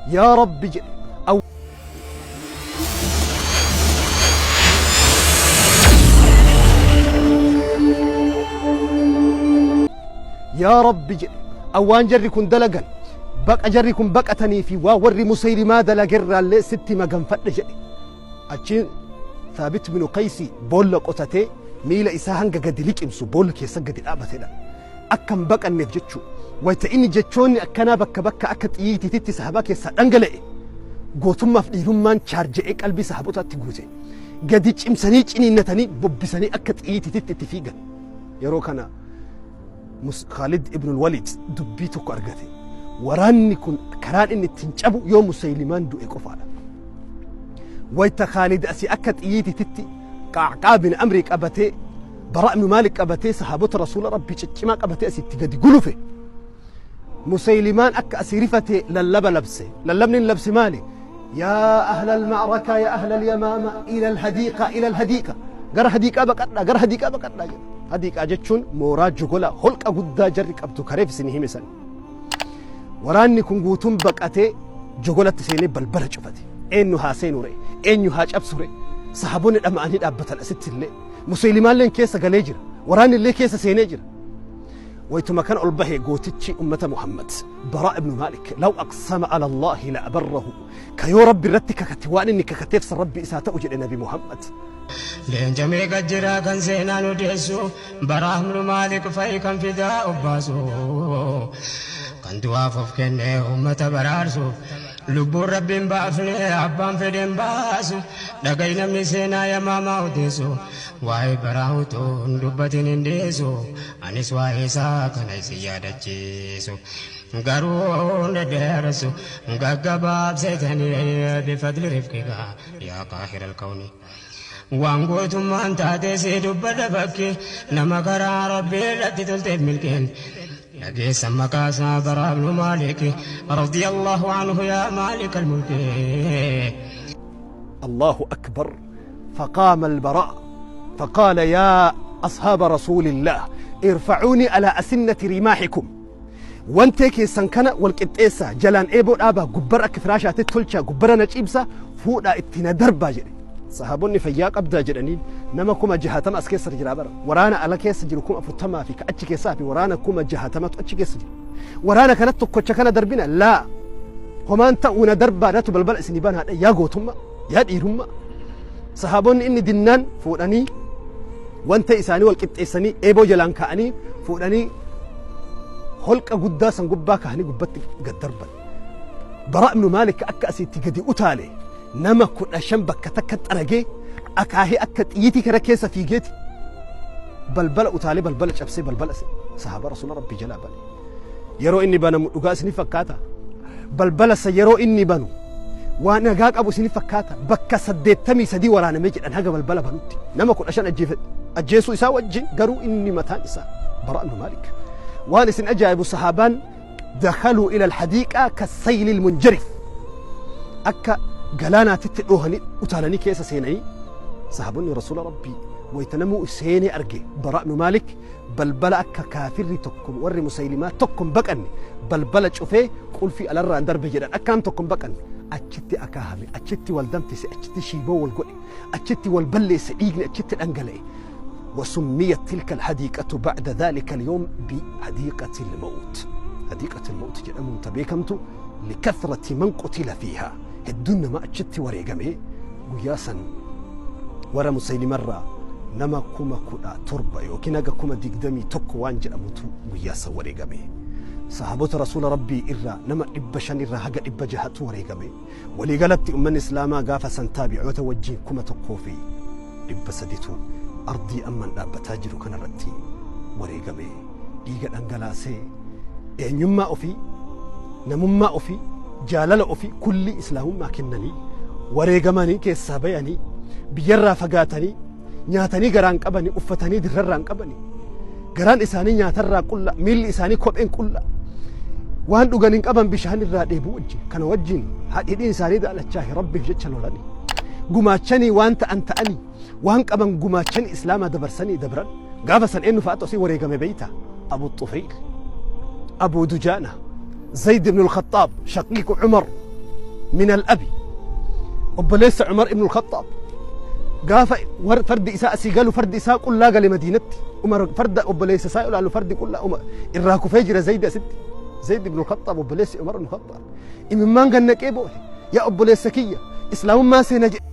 Yaa Rabbi jedhe. Yaa Rabbi jedhe. Awwaan jarri kun dalagan baqa jarri kun baqatanii fi waa warri Musaylimaa dalagerraallee sitti maganfadhe jedhe. Achiin Thaabit binu Qaysi boolla qotatee miila isaa hanga gadi liqimsu boolla keessa gadi dhaabatedha. Akka hin baqanneef jechuu. Wayta inni jechoonni akkanaa bakka bakka akka xiyyiitiitti sahabaa keessaa dhangala'e gootummaaf dhiirummaan chaarja'ee qalbii sahabotaatti guute. Gadi cimsanii ciniinnatanii bobbisanii akka xiyyiitiitti itti fiigan. Yeroo kana Khaalid ibn Walid dubbii tokko argate. Waraanni kun karaan inni ittiin cabu yoo Musaylimaan du'e qofaadha. Wayta Khaalid asii akka xiyyiitiitti Qaacqaa bin Amrii qabatee Baraa ibn Maalik qabatee sahaabota Rasuula Rabbii ciccimaa qabatee asitti gadi gulufe. Musaylimaan akka asii rifate lallaba labse. Lallabni inni labse maali? Yaa ahla al-ma'raka yaa ahla al-yamaama ila al-hadiiqa ila al-hadiiqa. Gara hadiiqaa baqadhaa gara hadiiqaa baqadhaa jedha. Hadiiqaa jechuun mooraa jogola holqa guddaa jarri qabdu kareef isin hime san. Waraanni kun guutuun baqatee jogolatti seenee balbala cufate. Eenyu haa seenu ree? Eenyu haa cabsu ree? Sahaabonni dhama'anii dhaabbatan asitti illee. Musaylimaalleen keessa galee jira. Waraanni illee keessa seenee jira. Waytuma kan ol bahe gootichi ummata Muhammad Baraa ibnu Maalik law aqsama ala Allaahi la abarrahu ka yoo Rabbi irratti kakate waan inni kakateef san Rabbi isaa ta'u jedhe Nabi Muhammad. Leenca meeqa jira kan seenaan odeessu Baraa ibnu Maalik fa'i kan fidaa obbaasu kan du'aaf of kennee ummata baraarsu Lubbuun Rabbiin baafne abbaan fedhen baasu dhaga'i namni seenaa yamaamaa odeessu waa'ee baraa utuu hin dubbatin hin dhiisu anis waa'ee isaa kana isin yaadachiisu garuu dhedheeressu gaggabaabseetanii bifadli rifqiga yaa qaahira alkawni waan gootummaan taatee si dubbadha bakki nama karaa Rabbii irratti tolteef milkeen dhageessan maqaa isaa Baraa ibnu Maalik radiyallahu anhu yaa Maalik almulki. الله أكبر. فقام البراء فقال يا أصحاب رسول الله ارفعوني على أسنة رماحكم. Wantee keessan kana wal qixxeessaa, jalaan eeboo dhaabaa, gubbara akka firaashaatti tolchaa, gubbara na ciibsaa, fuudhaa itti na darbaa jedhe. Sahaabonni fayyaa qabdaa jedhaniin. Nama 60,000 as keessa jira bara. Waraana ala keessa jiru 40,000 fi ka achi keessaa fi waraana 60,000tu achi keessa jira. Waraana kana tokkocha kana darbina laa homaan ta'uu na darbaa natu balbala isinii banaadha. Yaa gootummaa, yaa dhiirummaa! Sahaabonni inni dinnaan fuudhanii wanta isaanii wal qixxeessanii eeboo jalaan kaa'anii fuudhanii holqa guddaa san gubbaa kaa'anii gubbatti gad darban. Baraa ibnu Maalik akka asitti gadi utaale nama 15 bakka takka xaragee akaahee akka xiyyitii kana keessa fiigeeti balbala utaalee balbala cabsee balbala sahaaba Rasuula Rabbii jalaa bane. Yeroo inni banamu dhugaa isinif fakkaata? Balbala san yeroo inni banu waan nagaa qabu isinif fakkaata? Bakka 83 waraanamee jedhan haga balbala banutti. Nama 15 ajjeesuu isaa wajjin garuu inni mataan isaa Baraa ibnu Maalik. Waan isin ajaa'ibu sahaabaan dakhaluu ila alhadiiqaa kassayli almunjarif akka galaanaatitti dhoohanii utaalanii keessa seenanii sahaabonni Rasuula Rabbii wayta namuu seenee arge Baraa ibnu Maalik balbala akka kaafirri tokko warri Musaylimaa tokko hin baqanne balbala cufee qulfii alarraan darbe jedhan akka nam tokko hin baqanne achitti akaahame, achitti wal danfise, achitti shiiboo wal godhe, achitti wal balleesse, dhiigni achitti dhangala'e. وسميت تلك الحديقة بعد ذلك اليوم بحديقة الموت. حديقة الموت jedhamuun beekamtu لكثرة من قتل فيها. Hedduun nama achitti wareegame guyyaa san warra Musaylimarraa nama 17,000 yookiin haga 21,000 waan jedhamutu guyyaa san wareegame. Sahaabota Rasuula Rabbii irraa nama 500 irraa haga 600tu wareegame. Waliigalatti ummanni Islaamaa gaafa san taabi'oota wajjin 1300tu ardii amman dhaabbataa jiru kanarratti wareegame. Dhiiga dhangalaasee eenyummaa ofii, namummaa ofii, jaalala ofii kulli islaamummaa kennanii wareegamanii keessaa bayanii biyyarraa fagaatanii nyaatanii garaan qabanii uffatanii dirrarraan qabanii garaan isaanii nyaatarraa qulla, miilli isaanii kopheen qulla, waan dhugan hin qaban, bishaan irraa dheebuu wajjin kana wajjin hidhiin isaanii daalachaa Rabbiif jecha lolanii gumaachanii waan ta'an ta'anii waan qaban gumaachanii islaamaa dabarsanii dabran. Gaafa san eenyu fa'aatu asii wareegame beeyta? Abu Xufayl, Abu Dujaana, Zayd ibn al-Khattaab, Shaqiiqu Umar. Min al-abi obboleessa Umar ibn al-Khattaab gaafa fardi isaa asii galu, fardi isaa qullaa gale Madiinatti. Umar farda obboleessa isaa ilaalu, fardi qullaa Umar irraa kufee jira. Zayd asitti, Zayd ibn al-Khattaab, obboleessi Umar ibn al-Khattaab, imimmaan gannaqee boohe. Yaa obboleessa kiyya, islaamummaa seena jedhe.